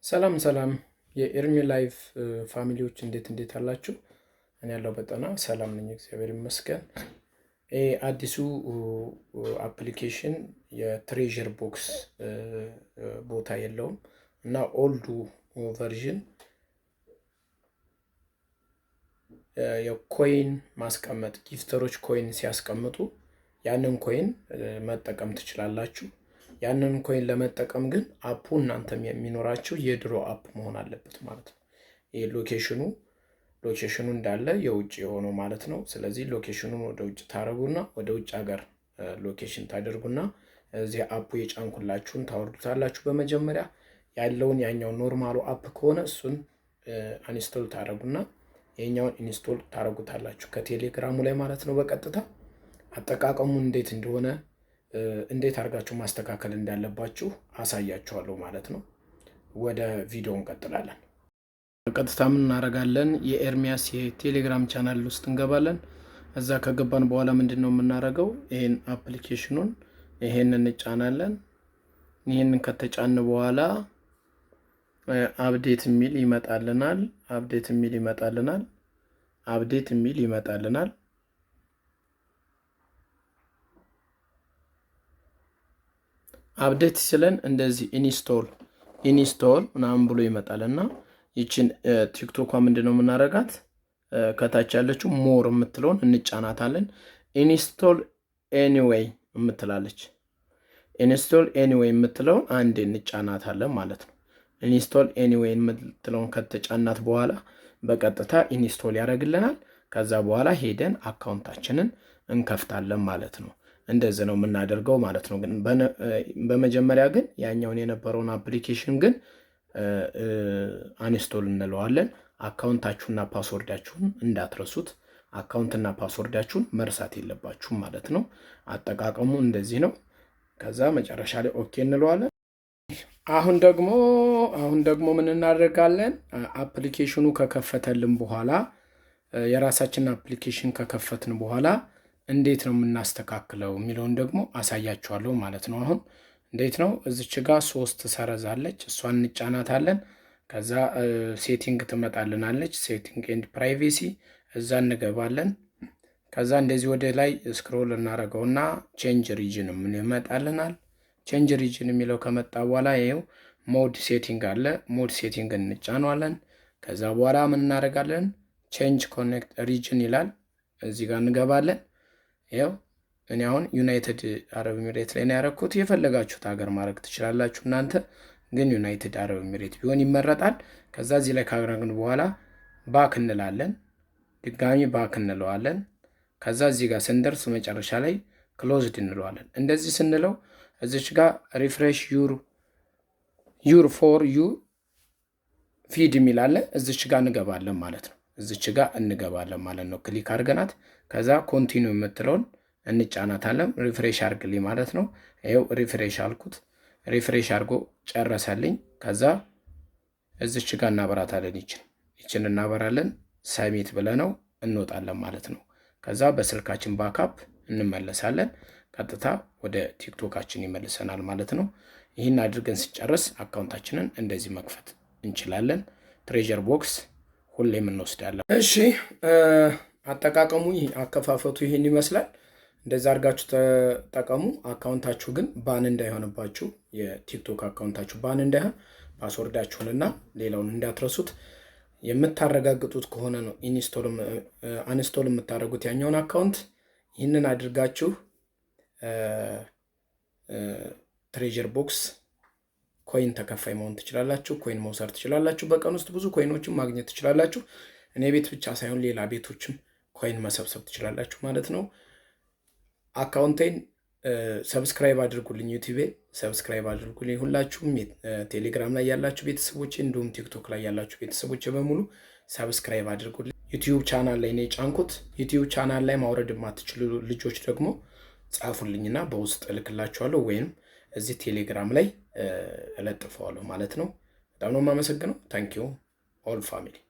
ሰላም ሰላም የኤርሚ ላይፍ family ዎች፣ እንዴት እንዴት አላችሁ? እኔ ያለው በጠና ሰላም ነኝ፣ እግዚአብሔር ይመስገን። ይህ አዲሱ application የ treasure box ቦታ የለውም እና old ኡ version የ coin ማስቀመጥ፣ gifter ኦች coin ሲያስቀምጡ ያንን coin መጠቀም ትችላላችሁ። ያንን coin ለመጠቀም ግን app ኡ እናንተም የሚኖራችሁ የድሮ app መሆን አለበት ማለት ነው። ይህ location ኑ እንዳለ የውጭ የሆነው ማለት ነው። ስለዚህ location ኑን ወደ ውጭ ታደርጉና፣ ወደ ውጭ ሀገር location ታደርጉና እዚህ app ኡ የጫንኩላችሁን ታወርዱታላችሁ። በመጀመሪያ ያለውን ያኛው normal ኡ app ከሆነ እሱን uninstall ታደርጉና ይሄኛውን install ታደርጉታላችሁ ከቴሌግራሙ ላይ ማለት ነው። በቀጥታ አጠቃቀሙ እንዴት እንደሆነ፣ እንዴት አድርጋችሁ ማስተካከል እንዳለባችሁ አሳያችኋለሁ ማለት ነው። ወደ ቪዲዮ እንቀጥላለን። በቀጥታ ምን እናደርጋለን? የኤርሚያስ የቴሌግራም ቻናል ውስጥ እንገባለን። እዛ ከገባን በኋላ ምንድን ነው የምናደርገው? ይሄን application ኑን ይሄን እንጫናለን። ይህንን ከተጫን በኋላ update የሚል ይመጣልናል። Update የሚል ይመጣልናል። Update የሚል ይመጣልናል። Update ሲለን እንደዚህ install install ምናምን ብሎ ይመጣል እና ይችን ቲክቶኳ ምንድን ነው የምናደርጋት? ከታች ያለችው more የምትለውን እንጫናታለን። Install anyway የምትላለች፣ install anyway የምትለውን አንዴ እንጫናታለን ማለት ነው። Install anyway የምትለውን ከተጫናት በኋላ በቀጥታ install ያደርግልናል። ከዛ በኋላ ሄደን account ኣችንን እንከፍታለን ማለት ነው። እንደዚህ ነው የምናደርገው ማለት ነው። ግን በመጀመሪያ ግን ያኛውን የነበረውን application ግን uninstall እንለዋለን። Account ኣችሁና password ኣችሁን እንዳትረሱት። Account ና password ኣችሁን መርሳት የለባችሁም ማለት ነው። አጠቃቀሙ እንደዚህ ነው። ከዛ መጨረሻ ላይ okay እንለዋለን። አሁን ደግሞ ምን እናደርጋለን? Application ኑ ከከፈተልን በኋላ፣ የራሳችንን application ከከፈትን በኋላ እንዴት ነው የምናስተካክለው የሚለውን ደግሞ አሳያችኋለሁ ማለት ነው። አሁን እንዴት ነው? እዚች ጋ ሶስት ሰረዝ አለች፣ እሷን እንጫናታለን። ከዛ setting ትመጣልናለች። Setting and privacy እዛ እንገባለን። ከዛ እንደዚህ ወደ ላይ scroll እናደርገውና change region ምን ይመጣልናል። Change region የሚለው ከመጣ በኋላ ይኸው mode setting አለ። Mode setting እንጫነዋለን። ከዛ በኋላ ምን እናደርጋለን? Change connect region ይላል። እዚህ ጋር እንገባለን። ይኸው እኔ አሁን United Arab Emirate ላይ ነው ያደረኩት። የፈለጋችሁት ሀገር ማድረግ ትችላላችሁ እናንተ፣ ግን United Arab Emirate ቢሆን ይመረጣል። ከዛ እዚህ ላይ ካደረግን በኋላ back እንላለን። ድጋሚ back እንለዋለን። ከዛ እዚህ ጋር ስንደርስ መጨረሻ ላይ closed እንለዋለን። እንደዚህ ስንለው እዚች ጋር refresh your For You feed የሚል አለ። እዚች ጋር እንገባለን ማለት ነው። እዚች ጋር እንገባለን ማለት ነው። Click አድርገናት ከዛ continue የምትለውን እንጫናታለን። Refresh አድርግልኝ ማለት ነው። ይኸው refresh አልኩት። Refresh አድርጎ ጨረሰልኝ። ከዛ እዚች ጋር እናበራታለን። ይችን እናበራለን። Submit ብለነው እንወጣለን ማለት ነው። ከዛ በስልካችን backup እንመለሳለን። ቀጥታ ወደ ቲክቶካችን ይመልሰናል ማለት ነው። ይህን አድርገን ስጨርስ account ኣችንን እንደዚህ መክፈት እንችላለን። Treasure box ሁሌም እንወስዳለን። እሺ፣ አጠቃቀሙ አከፋፈቱ ይህን ይመስላል። እንደዛ አድርጋችሁ ተጠቀሙ። Account ኣችሁ ግን ban እንዳይሆንባችሁ፣ የቲክቶክ account ኣችሁ ban እንዳይሆን password ኣችሁንና ሌላውን እንዳትረሱት። የምታረጋግጡት ከሆነ ነው uninstall የምታደርጉት ያኛውን account። ይህንን አድርጋችሁ treasure box coin ተከፋይ መሆን ትችላላችሁ። Coin መውሰድ ትችላላችሁ። በቀን ውስጥ ብዙ coin ኦችን ማግኘት ትችላላችሁ። እኔ ቤት ብቻ ሳይሆን ሌላ ቤቶችም coin መሰብሰብ ትችላላችሁ ማለት ነው። Account ኤን subscribe አድርጉልኝ፣ ዩቲዩቤ subscribe አድርጉልኝ። ሁላችሁም ቴሌግራም ላይ ያላችሁ ቤተሰቦች፣ እንዲሁም ቲክቶክ ላይ ያላችሁ ቤተሰቦች በሙሉ subscribe አድርጉልኝ። ዩቲዩብ ቻናል ላይ ነው የጫንኩት። ዩቲዩብ ቻናል ላይ ማውረድ የማትችሉ ልጆች ደግሞ ጻፉልኝና በውስጥ እልክላችኋለሁ ወይም እዚህ ቴሌግራም ላይ እለጥፈዋለሁ ማለት ነው። በጣም ነው የማመሰግነው። Thank you all family።